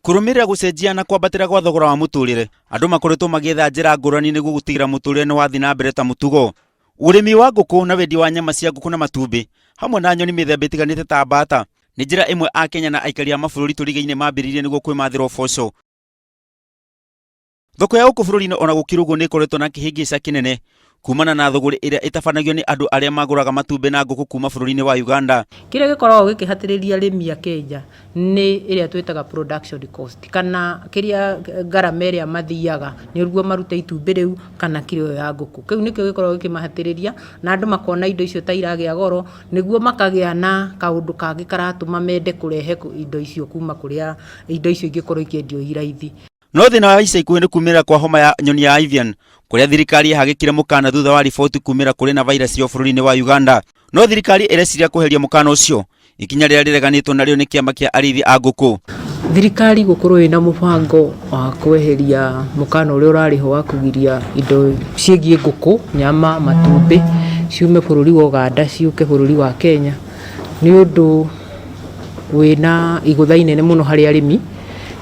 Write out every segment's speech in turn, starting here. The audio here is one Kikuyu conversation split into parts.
Kũrũmĩrĩra gũcenjia na kwambatĩra gwa thogora wa mũtũrĩre, andũ makoretwo magĩetha njĩra ngũrani nĩguo gũtigĩrĩra mũtũrĩre nĩ wathiĩ na mbere ta mũtugo. Ũrĩmi wa ngũkũ na wendia wa nyama cia ngũkũ na matumbĩ, hamwe na nyoni mĩthemba ĩtiganĩte ta mbata, nĩ njĩra ĩmwe Akenya na aikari a mabũrũri tũrigainie mambĩrĩirie nĩguo kwĩmathĩra ũboco. Thoko ya gũkũ bũrũri-inĩ ona gũkĩrĩ ũguo nĩ ĩkoretwo na kĩhĩngĩca kĩnene kumana na thũgũrĩ ĩrĩa ĩtabanagio nĩ andũ arĩa magũraga matumbĩ na ngũkũ kuma bũrũri-inĩ wa Uganda. Kĩrĩa gĩkoragwo gĩkĩhatĩrĩria arĩmi a Kenya nĩ ĩrĩa twĩtaga production cost kana kĩrĩa ngarama ĩrĩa mathiaga nĩguo marute itumbĩ rĩu kana kiro ĩyo ya ngũkũ. Kĩu nĩkĩo gĩkoragwo gĩkĩmahatĩrĩria na andũ makona indo icio ta iragĩa goro nĩguo makagĩa na kaũndũ kangĩ karatũma mende kũrehe indo icio kuma kũrĩa indo icio ingĩkorwo ikĩendio i raithi. No thĩna wa ica ikuhĩ nĩ kumĩra kwa homa ya nyoni ya avian kũrĩa thirikari yahagĩkire mũkana thutha wa riboti kumĩra kũrĩ na virus ĩyo bũrũri-inĩ wa Uganda. No thirikari ĩreciria kweheria mũkana ũcio, ikinya rĩrĩa rĩreganĩtwo narĩo nĩ kĩama kĩa arĩithi a ngũkũ. Thirikari gũkorwo ĩna mũbango wa kweheria mũkana ũrĩa ũrarĩ ho wa kũgiria indo ciĩgiĩ ngũkũ, nyama, matumbĩ ciume bũrũri wa Uganda ciũke bũrũri wa Kenya nĩ ũndũ wĩna igũtha inene mũno harĩ arĩmi,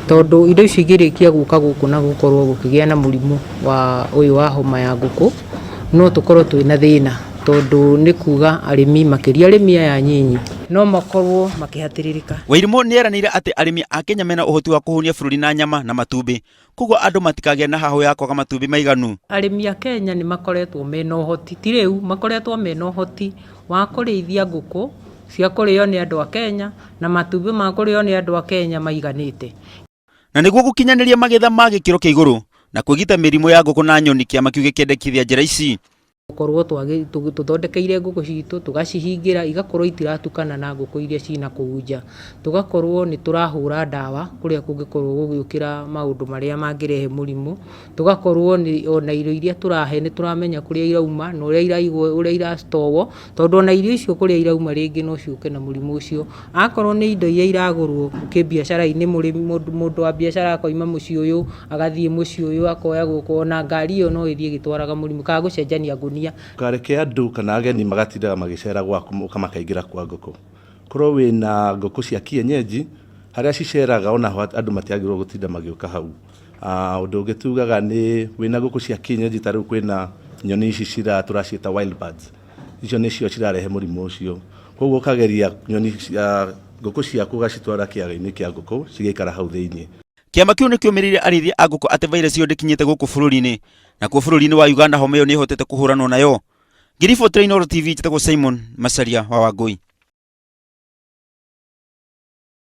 tondũ indo icio ingĩrĩkia gũka gũkũ na gũkorwo gũkĩgĩa na mũrimũ wa ũyũ wa homa ya ngũkũ, no tũkorwo twĩna thĩna, tondũ nĩ kuga arĩmi makĩria arĩmi aya anyinyi no makorwo makĩhatĩrĩrĩka. Wairimu nĩ eranĩire atĩ arĩmi a Kenya mena ũhoti wa kũhũnia bũrũri na nyama na matumbĩ, koguo andũ matikagĩe na hahũ ya kwaga matumbĩ maiganu. Arĩmi a Kenya nĩ makoretwo mena ũhoti, ti rĩu, makoretwo mena ũhoti wa kũrĩithia ngũkũ cia kũrĩo nĩ andũ a Kenya na matumbĩ ma kũrĩo nĩ andũ a Kenya maiganĩte. Na nĩguo gũkinyanĩria magetha ma gĩkĩro kĩa igũrũ na kwĩgita mĩrimũ ya ngũkũ na nyoni, kĩama kĩu gĩkĩendekithia njĩra ici. Gũkorwo tũthondekeire ngũkũ citũ, tũgacihingĩra igakorwo itiratukana na ngũkũ iria ciĩ na kũu nja. Tũgakorwo nĩ tũrahũra ndawa kũrĩa kũngĩkorwo gũgĩũkĩra maũndũ marĩa mangĩrehe mũrimũ. Tũgakorwo ona irio iria tũrahe nĩ tũramenya kũrĩa irauma na ũrĩa iraigwo, ũrĩa ira store wo, tondũ ona irio icio kũrĩa irauma rĩngĩ no ciũke na mũrimũ ũcio. Akorwo nĩ indo iria iragũrwo kĩbiacara-inĩ mũndũ wa biacara akoima mũciĩ ũyũ agathiĩ mũciĩ ũyũ akoya gũkũ, ona ngari ĩyo no ĩthiĩ ĩgĩtwaraga mũrimũ kana gũcenjania ngũnia. Ndũkareke andũ kana ageni magatindaga magĩcera gwaku moka makaingĩra kwa ngũkũ. Korwo wĩna ngũkũ cia kienyeji, harĩa ciceraga onaho andũ matiagĩrĩirwo gũtinda magĩũka hau. Ũndũ ũngĩ tugaga nĩ wĩna ngũkũ cia kienyeji ta rĩu kwĩna nyoni ici tũraciĩta wild birds, icio nĩcio cirarehe mũrimũ ũcio. Koguo ũkageria nyoni cia ngũkũ ciaku ũgacitwara kĩaga-inĩ kĩa ngũkũ cigaikara hau thĩiniĩ. Kĩama kĩu nĩ kĩũmĩrĩirie arĩithi a ngũkũ atĩ virus ĩyo ndĩkinyĩte gũkũ bũrũri-inĩ, nakuo bũrũri-inĩ wa Uganda homa ĩyo nĩ ĩhotete kũhũranwo nayo. Ngĩribotera Inooro TV njĩtagwo Simon Macharia wa Wangũi.